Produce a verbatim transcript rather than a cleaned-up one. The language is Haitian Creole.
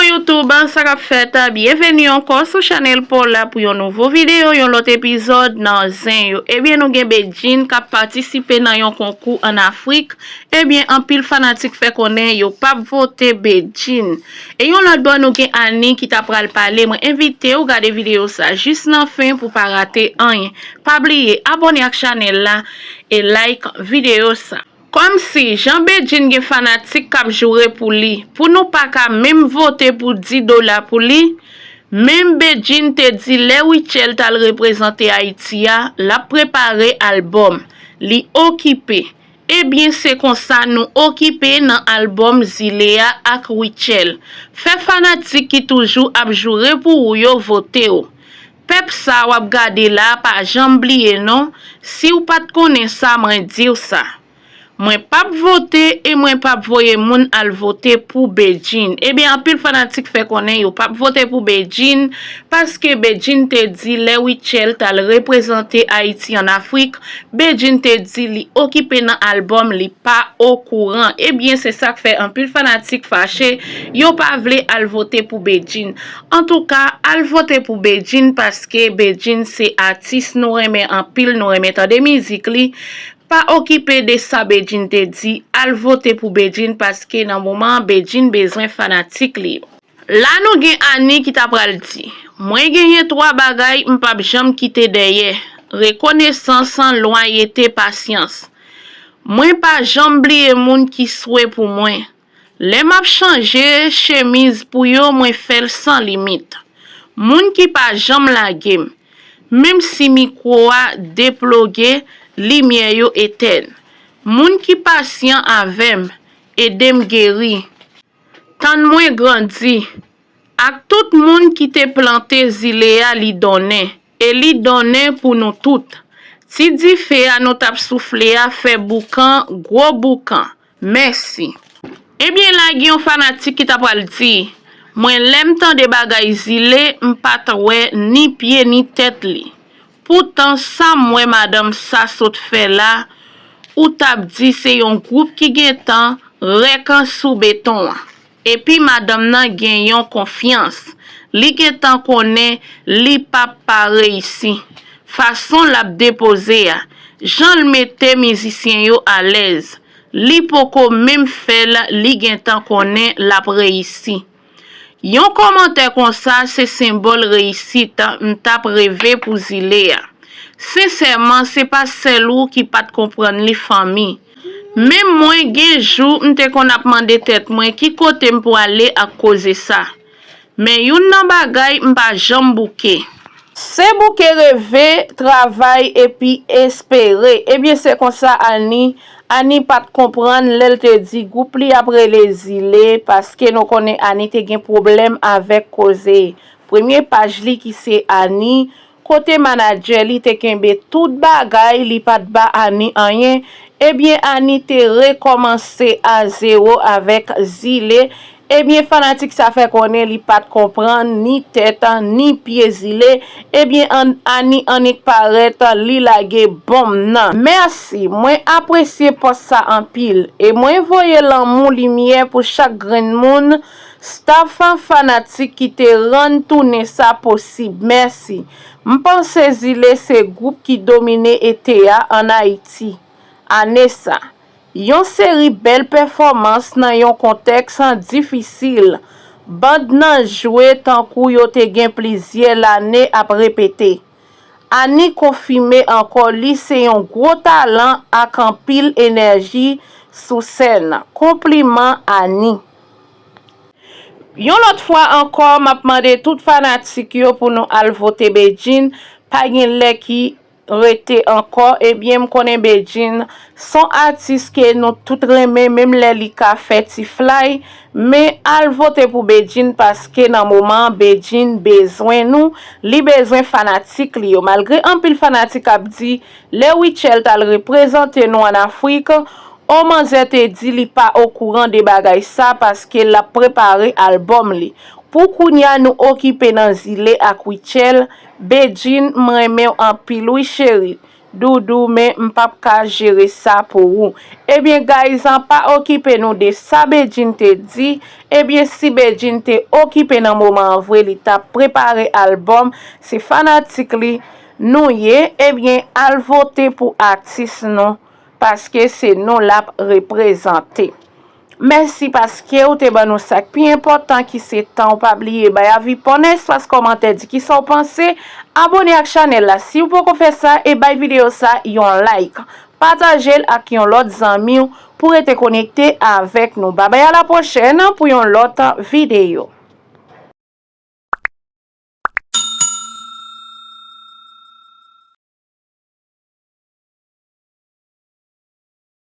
YouTube, sa k ap fèt? Byenveni ankò sou chanèl pa w la pou yon nouvo videyo, yon lòt epizòd nan Zen yo. Ebyen, nou gen Bedjine k ap patisipe nan yon konkou ann Afrik. Ebyen, anpil fanatik fè konnen yo p ap vote Bedjine. E yon lòt bò, nou gen Annie ki ta pral pale. Mwen envite w gade videyo sa jis nan fen pou pa rate anyen. Pa bliye abòne ak chanèl la e like videyo sa. Kòmsi, jan Bedjine gen fanatik k ap joure pou li, pou nou pa ka menm vote pou di dola pou li? Menm Bedjine te di lè Rutshelle t al reprezante Ayiti a, l ap prepare albòm. Li okipe. Ebyen, se konsa nou okipe nan albòm Zile a ak Rutshelle. Fè fanatik ki toujou ap joure pou ou yo vote w. Pèp sa w ap gade la, pa janm bliye non. Si w pa t konnen sa, mwen di w sa. Mwen p ap vote e mwen p ap voye moun al vote pou Bedjine. Ebyen, anpil fanatik fè konnen yo p ap vote pou Bedjine, paske Bedjine te di lè Rutshelle t al reprezante Ayiti ann Afrik, Bedjine te di li okipe nan albòm, li pa okouran. Ebyen, se sa k fè anpil fanatik fache, yo pa vle al vote pou Bedjine. Antouka, al vote pou Bedjine, paske Bedjine se atis nou renmen anpil, nou renmen tande mizik li. Pa okipe de sa Bedjine te di, al vote pou Bedjine, paske nan moman an Bedjine bezwen fanatik li yo. La nou gen Annie ki ta pral di, mwen genyen twa bagay m p ap janm kite dèyè, rekonesans, lwayete, pasyans. Mwen pa janm bliye moun ki swe pou mwen. Lè m ap chanje chemiz pou yo, mwen fè l san limit. Moun ki pa janm lage m. Menm si mikwo a deploge, limyè yo etèn. Moun ki pasyan avè m, ede m geri. Tann mwen grandi. Ak tout moun ki te plante zile a li donnen, e li donnen pou nou tout. Ti dife a nou t ap soufle a fè boukan, gwo boukan. Mèsi. Ebyen, la gen yon fanatik ki ta pral di, mwen lè m tande bagay zile, m pa t wè ni pye ni tèt li. Poutan sa m wè madanm sa sot fè la, ou t ap di se yon gwoup ki gentan rèk sou beton an. Epi madanm nan gen yon konfyans. Li gentan konnen li p ap pa reyisi. Fason l ap depoze a, jan l mete mizisyen yo alèz. Li poko menm fè l, li gentan konnen l ap reyisi. Yon kòmantè konsa se senbòl reyisit m t ap reve pou zile a. Sensèman, se pa sèl ou ki pa t konprann li fanmi. Menm mwen, gen jou, m te konn ap mande tèt mwen ki kote m pwale ak koze sa. Men youn nan bagay m pa janm bouke. Se bouke reve, travay epi espere. Ebyen, se konsa Annie, Annie pa t konprann lè l te di gwoup li ap rele Zile, paske nou konnen Annie te gen pwoblèm avèk koze. Premye paj li ki se Annie, kote manadjè li te kenbe tout bagay, li pa t ba Annie anyen. Ebyen, Annie te rekòmanse a zewo avèk Zile. Ebyen, fanatik sa fè konnen li pa t konprann ni tèt ni pye Zile. Ebyen, Annie annik parèt, li lage bonm nan. Mèsi, mwen apresye pòs sa anpil. E mwen voye lanmou limyè pou chak grenn moun, staff, fanatik ki te rann tounen sa posib. Mèsi. M panse Zile se gwoup ki domine ete a ann Ayiti. Ane sa. Yon seri bèl pèfòmans nan yon kontèks difisil. Band nan jwe tankou yo te gen plizyè lane ap repete. Annie konfime ankò li se yon gwo talan ak anpil enèji sou sèn. Konpliman Annie. Yon lòt fwa ankò, m ap mande tout fanatik yo pou nou al vote Bedjine. Pa gen lè ki rete ankò. Ebyen, m konnen Bedjine s on atis ke nou tout renmen, menm lè li ka fè ti flay. Men al vote pou Bedjine, paske nan moman an, Bedjine bezwen nou, li bezwen fanatik li yo. Malgre anpil fanatik ap di, lè Rutshelle t al reprezante nou ann Afrik, o manzè te di li pa okouran de bagay sa, paske l ap prepare albòm li. Pou kounya nou okipe nan Zile ak Rutshelle. Bedjine, m renmen w anpil wi cheri. Doudou, men m p ap ka jere sa pou ou. Ebyen, guys, an pa okipe nou de sa Bedjine te di. Ebyen, si Bedjine te okipe nan moman an vre, li t ap prepare albòm, se fanatik li nou ye, ebyen, al vote pou atis nou, paske se nou l ap reprezante. Mèsi paske w te ban nou sa k pi enpòtan ki se tan w. Pa bliye bay avi, pon nan espas kòmantè, di kisa w panse. Abone ak chanèl la si w poko fè sa e bay videyo sa yon like. Pataje l ak yon lòt zanmi w pou rete konekte avèk nou. Babay, a la pwochèn pou yon lòt videyo.